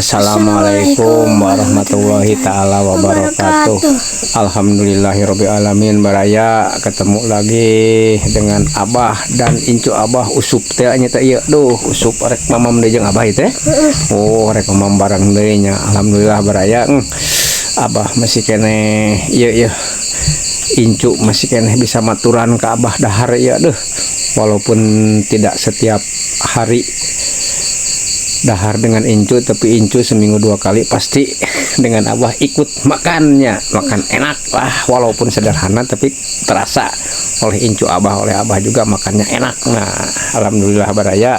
Assalamualaikum warahmatullahi taala wabarakatuh. Alhamdulillahirabbil alamin, baraya ketemu lagi dengan Abah dan incu Abah Usup teh nya teh ieu. Duh, Usup rek mamam deui jeung Abah ieu teh. Oh, rek mamam bareng deui nya. Alhamdulillah baraya. Abah masih keneh ieu ieu. Incu masih keneh bisa maturan ke Abah dahar ieu duh. Walaupun tidak setiap hari dahar dengan incu, tapi incu seminggu 2 kali pasti dengan Abah ikut makannya, makan enak lah, walaupun sederhana tapi terasa oleh incu Abah, oleh Abah juga makannya enak. Nah, alhamdulillah baraya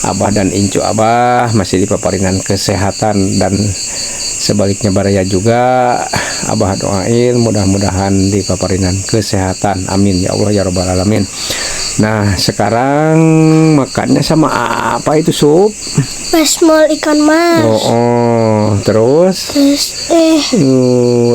Abah dan incu Abah masih dipaparinan kesehatan, dan sebaliknya baraya juga Abah doain mudah-mudahan dipaparinan kesehatan, amin ya Allah ya robbal alamin. Nah, sekarang makannya sama apa itu, Sup? Pesmol ikan mas. Oh, terus? Terus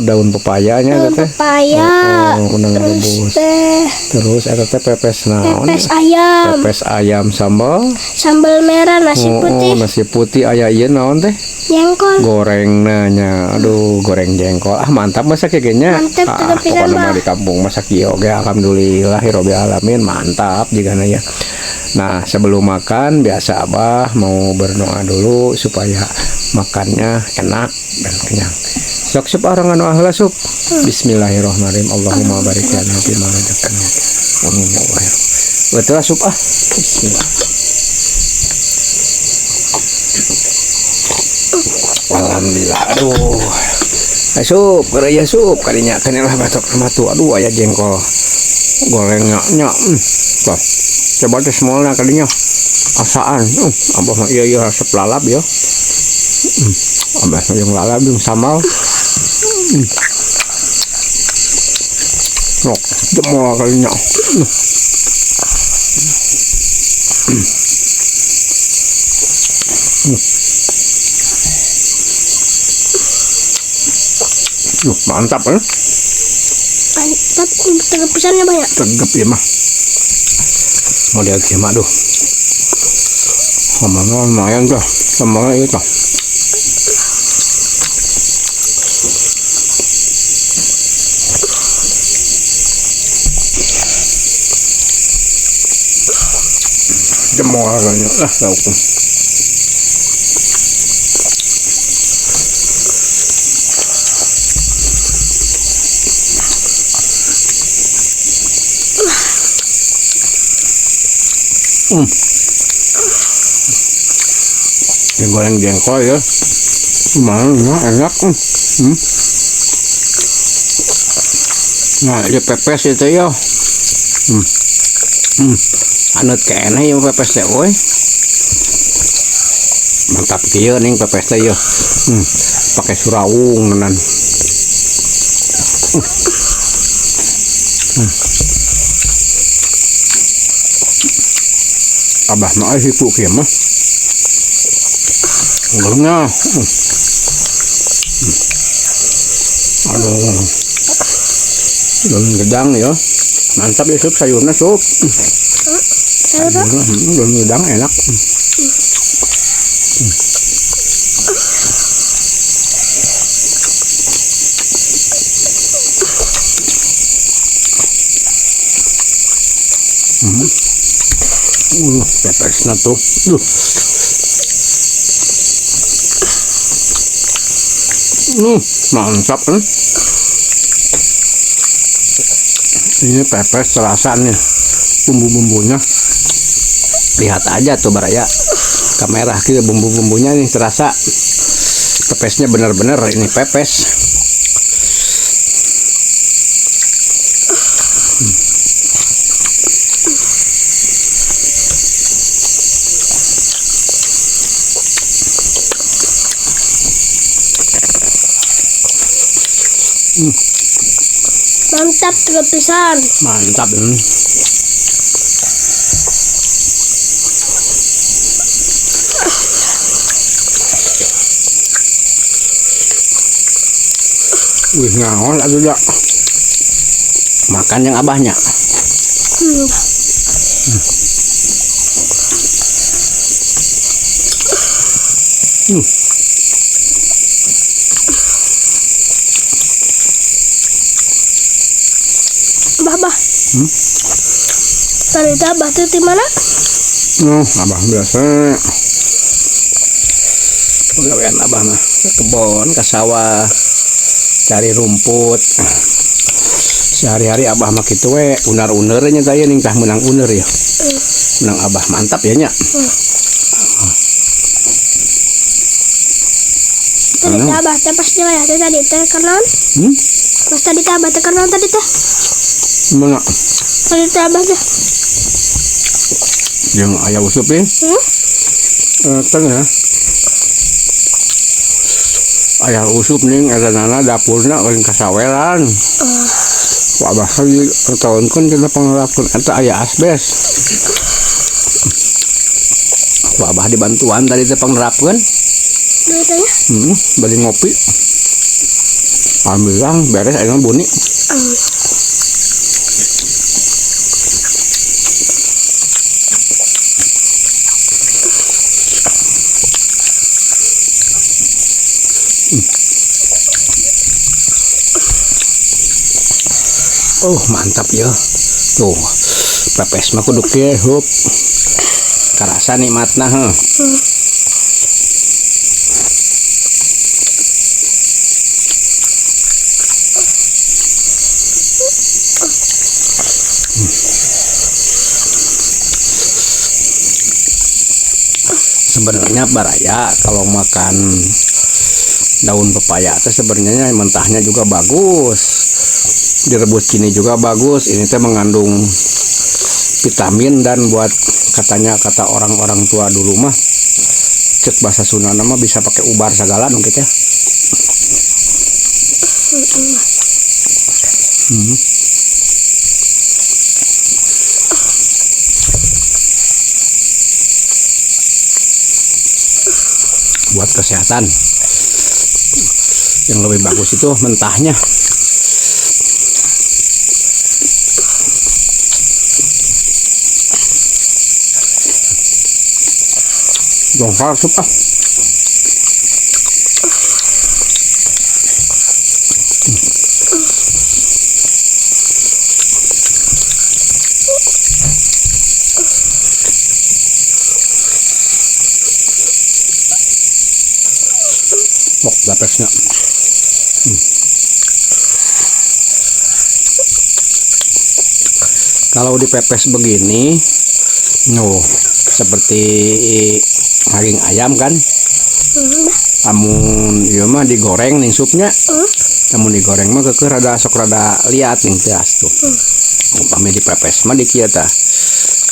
daun pepayanya, daun teteh? Pepaya. Oh, unang Terus rebus. teh. Terus eta teh pepes naon? Pepes ayam. Pepes ayam sambal. Sambal merah, nasi putih. Nasi putih aya ieu naon teh? Jengkol. Goreng nanya. Aduh, goreng jengkol. Ah, mantap masak ya kayaknya. Mantap, ah, tetep pisan, pokoknya mah Bah. di kampung masak ieu oge alhamdulillahirabbil alamin, mantap jigana ya. Nah, sebelum makan biasa Abah mau berdoa dulu supaya makannya enak dan kenyang. Sok sup orang anu ahla sup. Bismillahirrahmanirrahim. Allahumma barik lana fi ma razaqtana. Amin ya Allah. Betul sup ah. Bismillah. Alhamdulillah. Aduh. Sup, kerja sup kadinya kanilah batok matu. Aduh, aya jengkol gorengnya nya. Tuh. Coba teh semolna kadinya. Asaan. Abah mah ieu ieu resep lalap ya. Abah mah jeung lalap jeung sambal. Sok, jemol kadinya. Mantap ya. Mantap, tegep pisannya banyak. Tegep ya mah. Model kieu mah duh. Sambalnya lumayan tuh, sambalnya itu. Jemol kayaknya lah lauknya. Ini goreng jengkol ya, lumayan ya, enak. Nah, ini pepes itu ya. Anut kene ya pepes teh, woi. Mantap kieu ning pepes teh ya. Pakai surawung nenan. Abah mah euy hipu kieu mah. Gorengnya. Aduh. Daun gedang ya. Mantap ya sup sayurnya sup. Sayur. Daun gedang enak. Pepesnya tuh. Duh. Mantap kan? Ini pepes terasa nih bumbu-bumbunya. Lihat aja tuh baraya kamera kita bumbu-bumbunya nih terasa. Pepesnya bener-bener ini pepes. Mantap pisan. Mantap. Wih, ngaon atuh dak. Makan yang abahnya. Bah, bah. Tadi teh abah teh di mana? Abah biasa. Pegawaian abah mah ke kebon, ke sawah, cari rumput. Sehari-hari abah mah kitu we, unar-uner nya teh ning tah meunang uner ya. Meunang abah mantap ya nya. Tadi teh abah teh pas jelaya teh tadi teh kenaon? Pas tadi teh abah teh kenaon tadi teh? Mana? Tadi teh abah teh. Jeung aya usup ya. Tengah. Aya usup ning eta nana dapurna eureun kasaweran. Ku abah teh tahunkeun cenah pangarapkeun eta aya asbes. Ku abah dibantuan tadi teh pangrapkeun. Duitnya? Bari ngopi. Alhamdulillah beres ayeuna buni. Oh, mantap ya. Tuh, pepes mah kudu kieu hup. Karasa nikmatna heuh. Sebenarnya baraya kalau makan daun pepaya teh sebenarnya mentahnya juga bagus, direbus gini juga bagus. Ini teh mengandung vitamin dan buat katanya kata orang-orang tua dulu mah cek bahasa Sunda mah bisa pakai ubar segala dong kita. Buat kesehatan yang lebih bagus itu mentahnya. Jongkar sup ah. Wah, dapesnya. Kalau dipepes begini, noh, seperti daging ayam kan? Amun ieu mah digoreng ning supnya. Amun digoreng mah keukeuh rada sok rada liat ning teas tuh. Upami dipepes mah di kieu tah.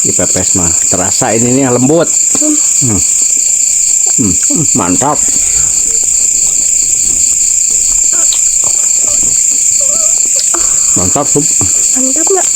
Dipepes mah terasa ini nih lembut. Mantap. Mantap, sup. Mantap nggak?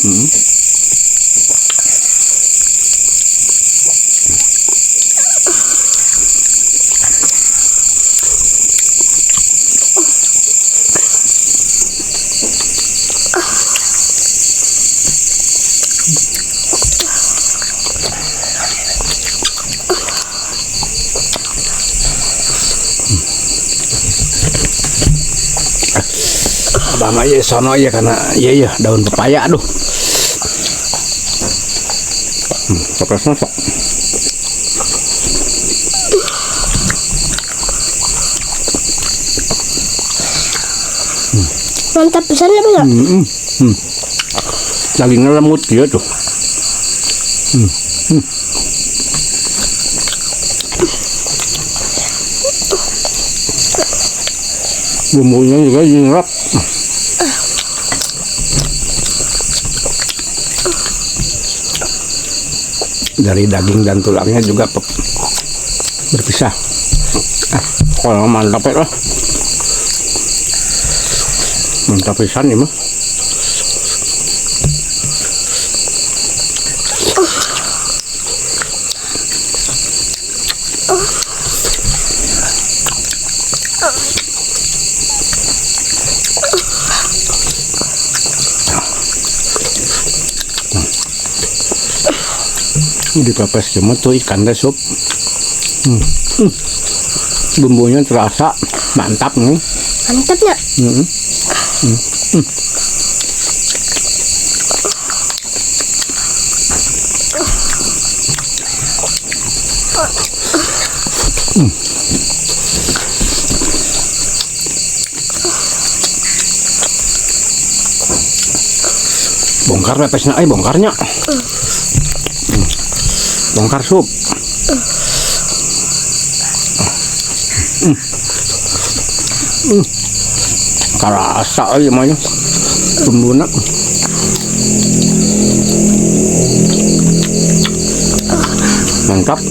Abah mah ieu sono ieu kana ieu ieu daun pepaya aduh. Pepesna sok. Mantap pisan ya, Bang. Dagingnya lembut kieu tuh. Bumbunya juga nyerap. Dari daging dan tulangnya juga berpisah. Kalau mantap ya lah. Mantap pisan ini mah. Dipepes cuma tuh ikan deh sup. Bumbunya terasa mantap nih. Mantapnya. Bongkar pepesna euy, bongkarnya. Bongkar sup. Karasa euy mah nya. Bumbuna. Mantap.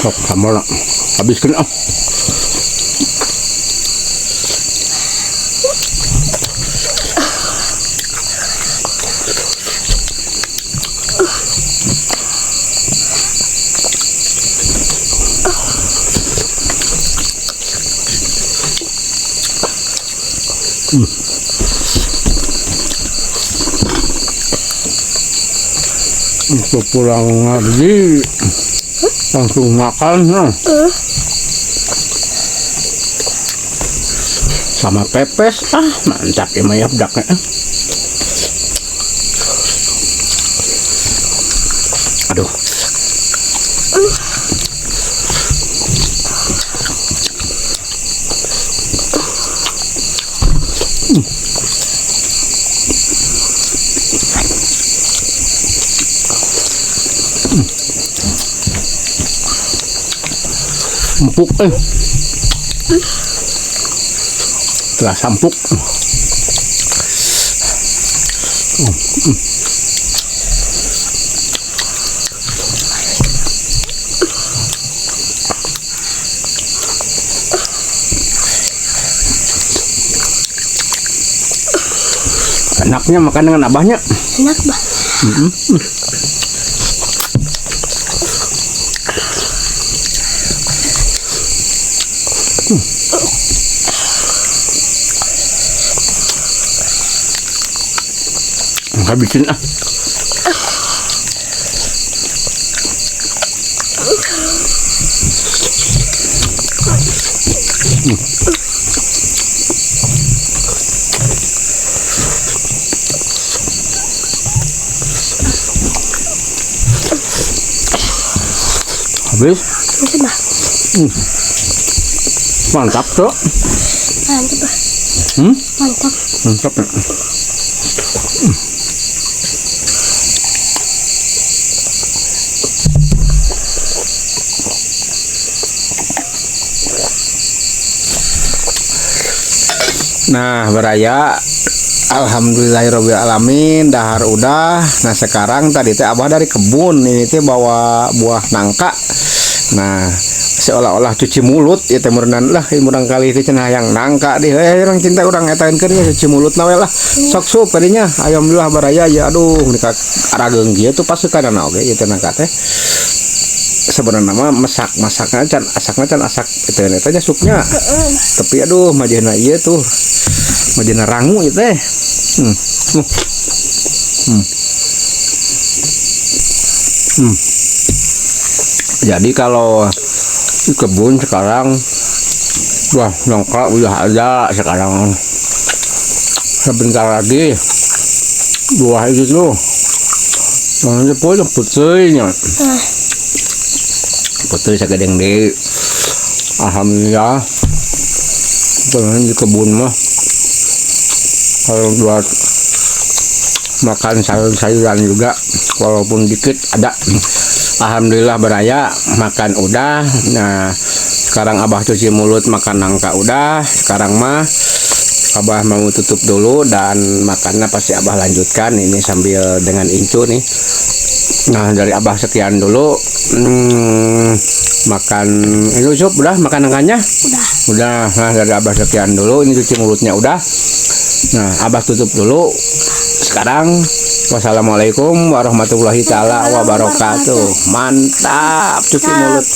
Sok sambal habiskan ah. Untuk pulang ngaji langsung makan nah. Sama pepes ah, mantap ya mah ya bedaknya. Aduh. Empuk eh. Terasa empuk. Enaknya makan dengan abahnya. Enak, Bah. Habisin ah. Habis. Bah. Mantap tuh. Mantap, Bah. Mantap. Mantap ya. Nah, beraya alhamdulillahirabbil alamin, dahar udah. Nah, sekarang tadi teh abah dari kebun ini teh bawa buah nangka. Nah, seolah-olah cuci mulut ya teh meureunnan lah murang kali teh cenah hayang nangka deh. Urang cinta urang etakeun nya cuci mulut na we lah. Sok sup kadinya. Alhamdulillah baraya ya aduh nika arageung kieu tuh pasukanna oge ieu teh nangka teh. Sebenarnya mah masak-masakna can asakna can asak itu eta nya supnya. Tapi aduh majehna ieu tuh. Majehna rangu ieu teh. Jadi kalau di kebun sekarang wah nangka udah ada sekarang. Sebentar lagi buah itu tuh nanti pun putihnya. Putih sagedeng deui. Alhamdulillah. Dengan di kebun mah kalau buat makan sayur-sayuran juga walaupun dikit ada. Alhamdulillah beraya makan udah. Nah, sekarang abah cuci mulut makan nangka udah. Sekarang mah abah mau tutup dulu dan makannya pasti abah lanjutkan ini sambil dengan incu nih. Nah, dari abah sekian dulu. Makan ini sup udah makan nangkanya? Udah. Udah. Nah, dari abah sekian dulu, ini cuci mulutnya udah. Nah, abah tutup dulu. Sekarang wassalamualaikum warahmatullahi taala wabarakatuh. Mantap cuci mulut.